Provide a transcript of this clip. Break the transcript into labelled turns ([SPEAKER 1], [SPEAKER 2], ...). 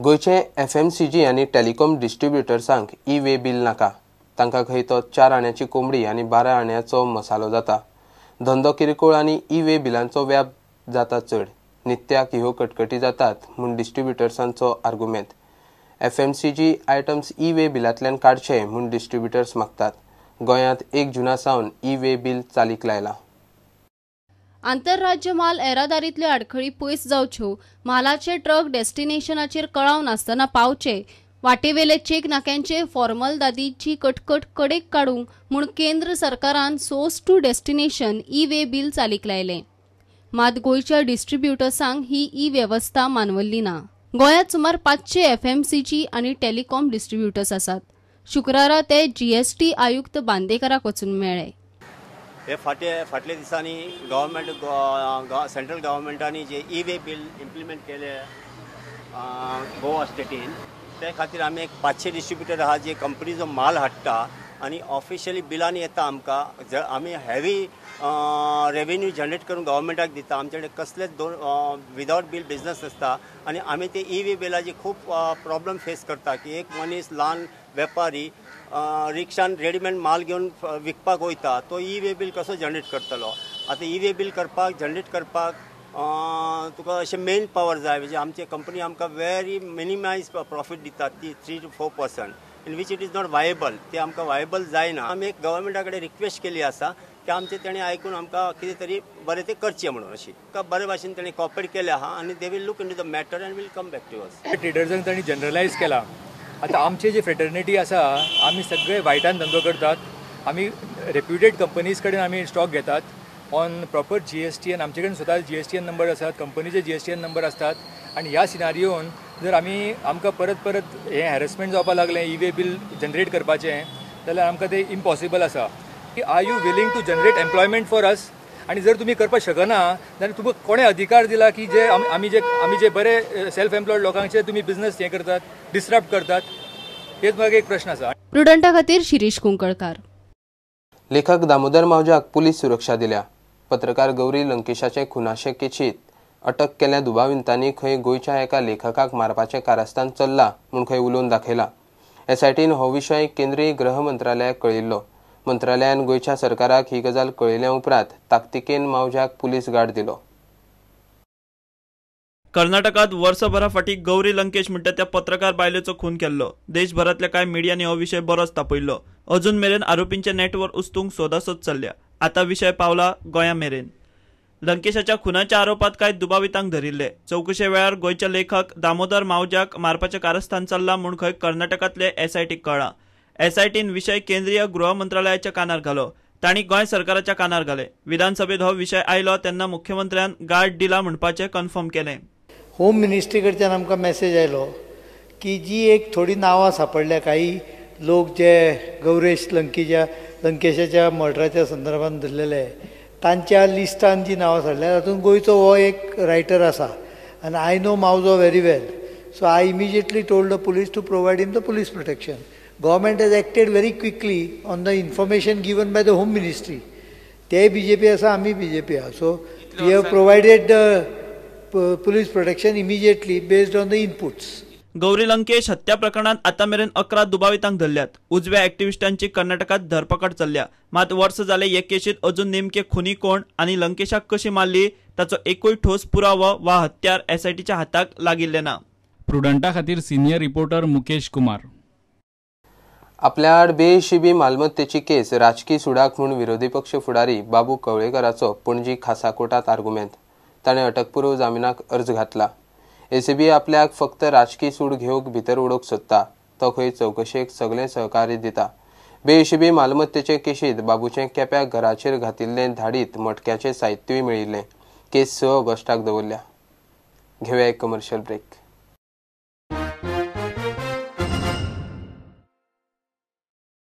[SPEAKER 1] गोंयचे एफएमसीजी आनी telecom डिस्ट्रिब्युटर्सांक E वे bill नाका. तांकां खंय तो 4 आण्याची कोंबडी आनी 12 आण्याचो मसालो जाता. धंदो किरकोळ आनी ई वे बिलांचो व्याप जाता चड. नित्याक ह्यो कटकटी जातात म्हूण डिस्ट्रिब्युटर्सांचो आर्गुमेंत. एफएमसीजी आयटम्स ई वे बिलांतल्यान काडचे म्हूण डिस्ट्रिब्युटर्स मागतात. गोंयांत 1 जूना सावन ई वे बील चालीक लायला.
[SPEAKER 2] आंतरराज्य माल येरादारींतल्यो आडखळी पयस जावच्यो, मालाचे ट्रक डेस्टिनेशनाचेर कळाव नासतना पावचे, वाटेवेले चेक नाक्यांचे फॉर्मलदादीची कटकट कडेक काडूंक म्हूण केंद्र सरकारान source to destination e way bill चालीक लायलें. मात गोंयच्या डिस्ट्रिब्युटर्सांक ही ई वेवस्था मानवल्ली ना. गोंयांत सुमार 500 एफएमसीजी आनी टेलिकॉम डिस्ट्रिब्युटर्स आसात. शुक्रारा ते जीएसटी आयुक्त बांदेकराक वचून मेळ्ळे.
[SPEAKER 3] हे फाटल्या दिसांनी गव्हर्मेंट सेंट्रल गव्हर्मेंटांनी जे ई वे बील इम्प्लिमेंट केले गोवा स्टेटीन, ते खातीर आमी एक 500 डिस्ट्रिब्युटर आहा जे कंपनीचो माल हाडटा आनी ऑफिशियली बिलांनी येता आमकां. आमी हेवी रेवेन्यू जनरेट करून गव्हर्मेंटाक दिता. आमचे कडेन कसलेच विदावट बील बिजनस आसता आनी आमी ते ई वे बिलाची खूब प्रॉब्लम फेस करता की एक मनीस ल्हान वेपारी रिक्षान रेडीमेड माल घेवन विकपाक वयता, तो ई वे बील कसो जनरेट करतलो? आतां ई वे बील करपाक जनरेट करपाक तुका अशें मेन पावर जाय. म्हणजे आमची कंपनी आमकां वेरी मिनिमायज प्रॉफीट दिता, ती 3 to 4% in which it is not viable. ते आमकां वायबल जायना. आमी एक गव्हर्मेंटा कडेन रिक्वेस्ट केली आसा की आमचें तेणें आयकून आमकां कितें तरी बरें तें करचें म्हणून. अशी बरे भाशेन तेणें कॉपरेट केलें आहा आनी they will look into the matter and will come back to us.
[SPEAKER 4] ट्रेडर्सांक तांणी जनरलायज केला. आतां आमची जी फ्रेटर्निटी आसा, आमी सगळे वायटान धंदो करतात. आमी रेप्युटेड कंपनीज कडेन आमी स्टॉक घेतात ऑन प्रॉपर GSTN. आमचे कडेन स्वता GSTN number आसात, कंपनीचे GSTN number आसतात. आनी ह्या सिनारियोन जर आमी आमकां परत परत हें हॅरसमेंट जावपाक लागलें ई वे बील जनरेट करपाचें, जाल्यार आमकां तें इम्पॉसिबल आसा. की are you willing to generate employment for us? आनी जर तुमी करपाक शकना जाल्यार तुमकां कोणें अधिकार दिला की जे आमी जे बरे सेल्फ एम्प्लॉयड लोकांचे तुमी बिजनस हें करतात, डिस्टर्ब करतात? हेच म्हाका एक प्रश्न आसा.
[SPEAKER 2] प्रुडंटा खातीर शिरीष कुंकळकार.
[SPEAKER 1] लेखक दामोदर मावज्याक पुलीस सुरक्षा दिल्या. पत्रकार गौरी लंकेशाचे खुनाशे केशीत अटक केल्या दुबावितांनी खंय गोंयच्या एका लेखकाक मारपाचें कारस्थान चल्लां म्हूण खंय उलोवन दाखयला. एसआयटीन हो विशय केंद्रीय गृह मंत्रालयाक कळयिल्लो. मंत्रालयान गोंयच्या सरकाराक ही गजाल कळयल्या उपरांत ताकतिकेन मावज्याक पुलीस गार्ड दिलो.
[SPEAKER 5] कर्नाटकांत वर्सभरा फाटीं गौरी लंकेश म्हणटा त्या पत्रकार बायलेचो खून केल्लो. देशभरांतल्या कांय मिडियांनी हो विशय बरोच तापयल्लो. अजून मेरेन आरोपींचे नेटवर्क उस्तूंक सोदासोद चल्ल्या. आतां विशय पावला गोंया मेरेन. लंकेशाच्या खुनाच्या आरोपात कांय दुबावितांक धरिल्ले. चवकशे वेळार गोंयच्या लेखक दामोदर मावज्याक मारपाचें कारस्थान चल्लां म्हूण खंय कर्नाटकांतले एसआयटीक कळ्ळां. एसआयटीन विशय केंद्रीय गृह मंत्रालयाच्या कानार घालो. तांणी गोंय सरकाराच्या कानार घाले. विधानसभेत हो विशय आयलो तेन्ना मुख्यमंत्र्यान गार्ड दिला म्हणपाचें कन्फर्म केलें.
[SPEAKER 6] होम मिनिस्ट्री कडच्यान आमकां मॅसेज आयलो की जी एक थोडी नांवां सांपडल्या, काही लोक जे गौरेश लंकेशाच्या मर्डराच्या संदर्भात धरलेले तांच्या लिस्टान जी नांवां सांपडल्या तातूंत गोंयचो हो एक रायटर आसा आनी I know Mauzo very well. So I immediately told the police to provide him the police protection. Government has acted very quickly on the information given by the home ministry. ते BJP आसा, आमी BJP आसा. So we have provided the police protection immediately based on the inputs.
[SPEAKER 5] Gauri Lankesh हत्या प्रकरणात आतां मेरेन 11 दुबावितांक धरल्यात. उजव्या एक्टिविस्टांची कर्नाटकात धरपकड चल्ल्या. मात वर्स जाले हे केशीत अजून नेमके खुनी कोण आनी लंकेशाक कशी मारली ताचो एकूय ठोस पुरावो वा हत्यार एसआयटीच्या हाताक लागिल्लें ना.
[SPEAKER 7] प्रुडंटा खातीर सिनियर रिपोर्टर मुकेश कुमार.
[SPEAKER 1] आपल्या आड बेहिशेबी मालमत्तेची केस राजकी सुडाक म्हूण विरोधी पक्ष फुडारी बाबू कवळेकराचो पणजी खासा कोर्टात आर्गुमेंत. ताणें अटकपूर्व जामिनाक अर्ज घातला. एसीबी आपल्याक फक्त राजकी सूड घेवंक भितर उडोवंक सोदता. तो खंय चवकशेक सगळें सहकार्य दिता. बेहिशेबी मालमत्तेचे केशीत बाबूचें केप्या घराचेर घातिल्लें धाडीत मटक्याचें साहित्यूय मेळिल्लें. केस 6 ऑगस्टाक दवरल्या. घेवया एक कमर्शियल ब्रेक.